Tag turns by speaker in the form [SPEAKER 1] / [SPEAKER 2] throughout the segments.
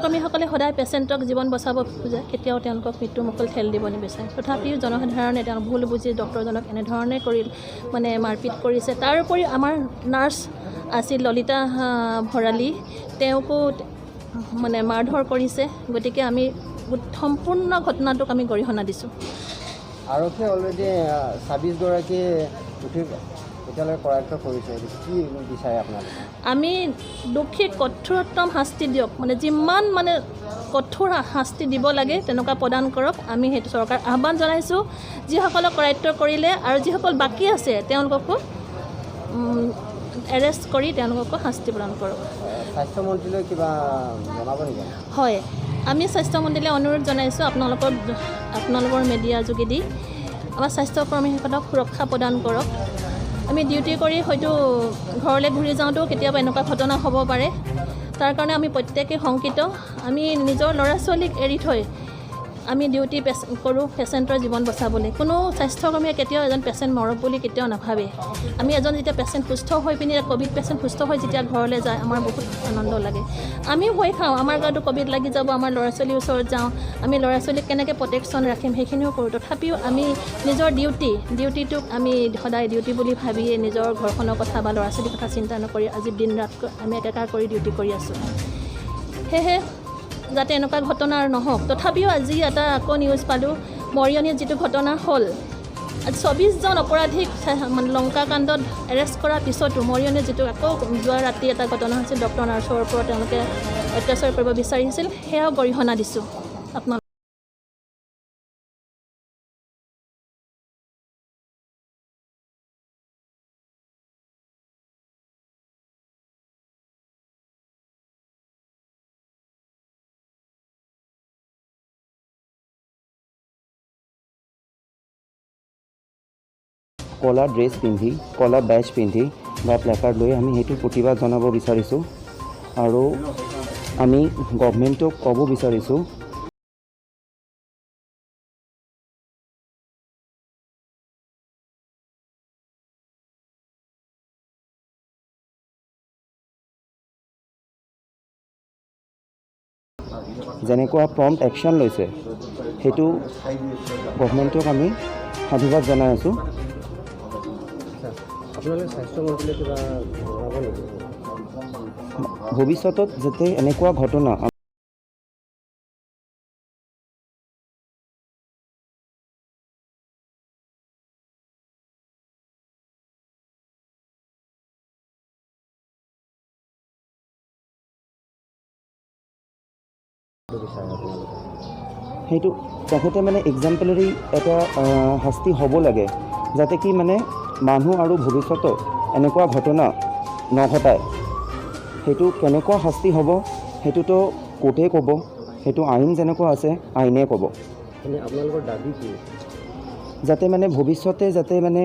[SPEAKER 1] কৰ্মীসকলে সদায় পেচেণ্টক জীৱন বচাব খোজে, কেতিয়াও তেওঁলোকক মৃত্যুমুখলৈ ঠেলি দিব নিবিচাৰে। তথাপিও জনসাধাৰণে তেওঁক ভুল বুজি ডক্টৰজনক এনেধৰণে কৰি মানে মাৰপিট কৰিছে। তাৰোপৰি আমাৰ নাৰ্ছ আছিল ললিতা ভৰালী, তেওঁকো মানে মাৰধৰ কৰিছে। গতিকে আমি সম্পূৰ্ণ ঘটনাটোক আমি গৰিহণা দিছোঁ।
[SPEAKER 2] আৰক্ষীয়ে অলৰেডি 26 গৰাকী দোষীক এতিয়ালৈকে কৰায়ত্ব কৰিছে। কি বিচাৰে আপোনালোকে?
[SPEAKER 1] আমি দোষীক কঠোৰতম শাস্তি দিয়ক, মানে যিমান মানে কঠোৰ শাস্তি দিব লাগে তেনেকুৱা প্ৰদান কৰক। আমি সেইটো চৰকাৰক আহ্বান জনাইছোঁ। যিসকলক কৰায়ত্ব কৰিলে আৰু যিসকল বাকী আছে তেওঁলোককো এৰেষ্ট কৰি তেওঁলোককো শাস্তি প্ৰদান কৰক।
[SPEAKER 2] স্বাস্থ্যমন্ত্ৰীলৈ কিবা জনাব নেকি?
[SPEAKER 1] হয়, আমি স্বাস্থ্যমন্ত্ৰীলৈ অনুৰোধ জনাইছোঁ আপোনালোকৰ আপোনালোকৰ মেডিয়াৰ যোগেদি, আমাৰ স্বাস্থ্যকৰ্মীসকলক সুৰক্ষা প্ৰদান কৰক। আমি ডিউটি কৰি হয়তো ঘৰলৈ ঘূৰি যাওঁতেও কেতিয়াবা এনেকুৱা ঘটনা হ'ব পাৰে। তাৰ কাৰণে আমি প্ৰত্যেকেই শংকিত। আমি নিজৰ ল'ৰা ছোৱালীক এৰি থৈ আমি ডিউটি কৰোঁ পেচেণ্টৰ জীৱন বচাবলৈ। কোনো স্বাস্থ্যকৰ্মীয়ে কেতিয়াও এজন পেচেণ্ট মৰক বুলি কেতিয়াও নাভাবে। আমি এজন যেতিয়া পেচেণ্ট সুস্থ হৈ পিনি, ক'ভিড পেচেণ্ট সুস্থ হৈ যেতিয়া ঘৰলৈ যায়, আমাৰ বহুত আনন্দ লাগে। আমিও ভয় খাওঁ, আমাৰ গাতো ক'ভিড লাগি যাব। আমাৰ ল'ৰা ছোৱালীৰ ওচৰত যাওঁ, আমি ল'ৰা ছোৱালীক কেনেকৈ প্ৰটেকশ্যন ৰাখিম সেইখিনিও কৰোঁ। তথাপিও আমি নিজৰ ডিউটিটোক আমি সদায় ডিউটি বুলি ভাবিয়ে নিজৰ ঘৰখনৰ কথা বা ল'ৰা ছোৱালীৰ কথা চিন্তা নকৰি আজি দিন ৰাত আমি একাকাৰ কৰি ডিউটি কৰি আছোঁ। সেয়েহে যাতে এনেকুৱা ঘটনা আৰু নহওক। তথাপিও আজি এটা আকৌ নিউজ পালোঁ, মৰিয়নিত যিটো ঘটনা হ'ল, আজি 24জন অপৰাধীক মানে লংকা কাণ্ডত এৰেষ্ট কৰাৰ পিছতো মৰিয়নিত যিটো আকৌ যোৱা ৰাতি এটা ঘটনা হৈছিল, ডক্টৰ নাৰ্ছৰ ওপৰত তেওঁলোকে অত্যাচাৰ কৰিব বিচাৰিছিল, সেয়াও গৰিহণা দিছোঁ আপোনালোক।
[SPEAKER 3] ক'লা ড্ৰেছ পিন্ধি, ক'লা বেজ পিন্ধি বা প্লেকাৰ্ড লৈ আমি সেইটো প্ৰতিবাদ জনাব বিচাৰিছোঁ আৰু আমি গভমেণ্টক ক'ব বিচাৰিছোঁ। যেনেকুৱা প্ৰম্পট একশ্যন লৈছে, সেইটো গভমেণ্টক আমি সাধুবাদ জনাই আছোঁ।
[SPEAKER 2] আপোনালোকে স্বাস্থ্যমন্ত্ৰীলৈ কিবা জনাব নেকি?
[SPEAKER 3] ভৱিষ্যতত যাতে এনেকুৱা ঘটনা
[SPEAKER 2] বিচাৰে আপোনালোকে?
[SPEAKER 3] সেইটো তেখেতে মানে এক্সাম্পলাৰী এটা শাস্তি হ'ব লাগে, যাতে কি মানে মানুহ আৰু ভৱিষ্যতত এনেকুৱা ঘটনা নঘটায়। সেইটো কেনেকুৱা শাস্তি হ'ব সেইটোতো কোৰ্টে ক'ব, সেইটো আইন যেনেকুৱা আছে আইনে ক'ব।
[SPEAKER 2] মানে আপোনালোকৰ দাবী কি?
[SPEAKER 3] যাতে মানে ভৱিষ্যতে যাতে মানে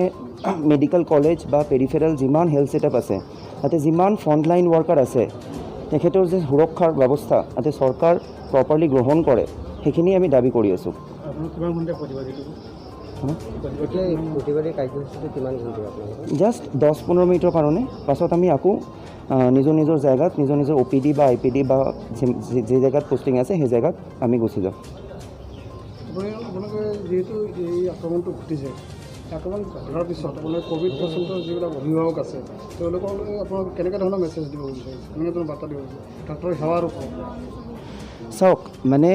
[SPEAKER 3] মেডিকেল কলেজ বা পেৰিফেৰেল যিমান হেল্থ ছেটআপ আছে, তাতে যিমান ফ্ৰণ্টলাইন ৱৰ্কাৰ আছে, তেখেতৰ যে সুৰক্ষাৰ ব্যৱস্থা যাতে চৰকাৰ প্ৰপাৰলি গ্ৰহণ কৰে, সেইখিনি আমি দাবী কৰি আছোঁ।
[SPEAKER 4] আপোনালোক কিমান ঘণ্টা প্ৰতিবাদ এইটো?
[SPEAKER 2] এতিয়া এই প্ৰতিবাদী কাৰ্যসূচীটো কিমান ঘণ্টীয়া আপোনালোকৰ?
[SPEAKER 3] জাষ্ট 10-15 মিনিটৰ কাৰণে। পাছত আমি আকৌ নিজৰ নিজৰ জেগাত, নিজৰ নিজৰ অ' পি ডি বা আই পি ডি বা যি জেগাত পষ্টিং আছে সেই জেগাত আমি গুচি যাওঁ।
[SPEAKER 4] আপোনালোকে যিহেতু এই আক্ৰমণটো ঘটিছে, আক্ৰমণ ঘটাৰ পিছত আপোনালোকে ক'ভিড পেচেণ্টৰ যিবিলাক অভিভাৱক আছে, তেওঁলোকলৈ আপোনালোকে কেনেকুৱা ধৰণৰ মেছেজ দিব বিচাৰিছে, কেনেকুৱা ধৰণৰ বাৰ্তা দিব বিচাৰিছে ডাক্তৰৰ সেৱাৰ ওপৰত?
[SPEAKER 3] চাওক, মানে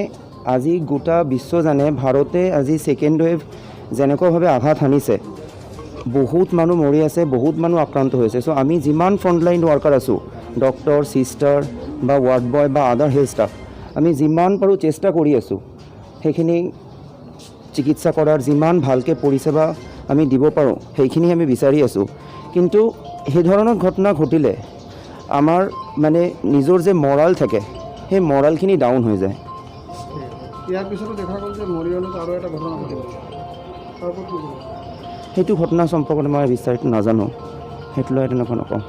[SPEAKER 3] আজি গোটা বিশ্ব জানে, ভাৰতে আজি ছেকেণ্ড ৱেভ যেনেকুৱাভাৱে আঘাত হানিছে, বহুত মানুহ মৰি আছে, বহুত মানুহ আক্ৰান্ত হৈছে। চ' আমি যিমান ফ্ৰণ্টলাইন ৱৰ্কাৰ আছোঁ, ডক্টৰ, ছিষ্টাৰ বা ৱাৰ্ড বয় বা আদাৰ হেল্থ ষ্টাফ, আমি যিমান পাৰোঁ চেষ্টা কৰি আছোঁ সেইখিনি চিকিৎসা কৰাৰ। যিমান ভালকৈ পৰিষেবা আমি দিব পাৰোঁ সেইখিনি আমি বিচাৰি আছোঁ। কিন্তু সেই ধৰণৰ ঘটনা ঘটিলে আমাৰ মানে নিজৰ যে মৰাল থাকে, সেই মৰালখিনি ডাউন হৈ যায়।
[SPEAKER 4] ইয়াৰ পিছতো দেখা গ'ল যে মৰিয়নিত আৰু এটা ঘটনা ঘটিল, তাৰ ওপৰত কি ক'ব?
[SPEAKER 3] সেইটো ঘটনা সম্পৰ্কত মই বিস্তাৰিত নাজানো, সেইটো লৈ তেনেকুৱা নকওঁ।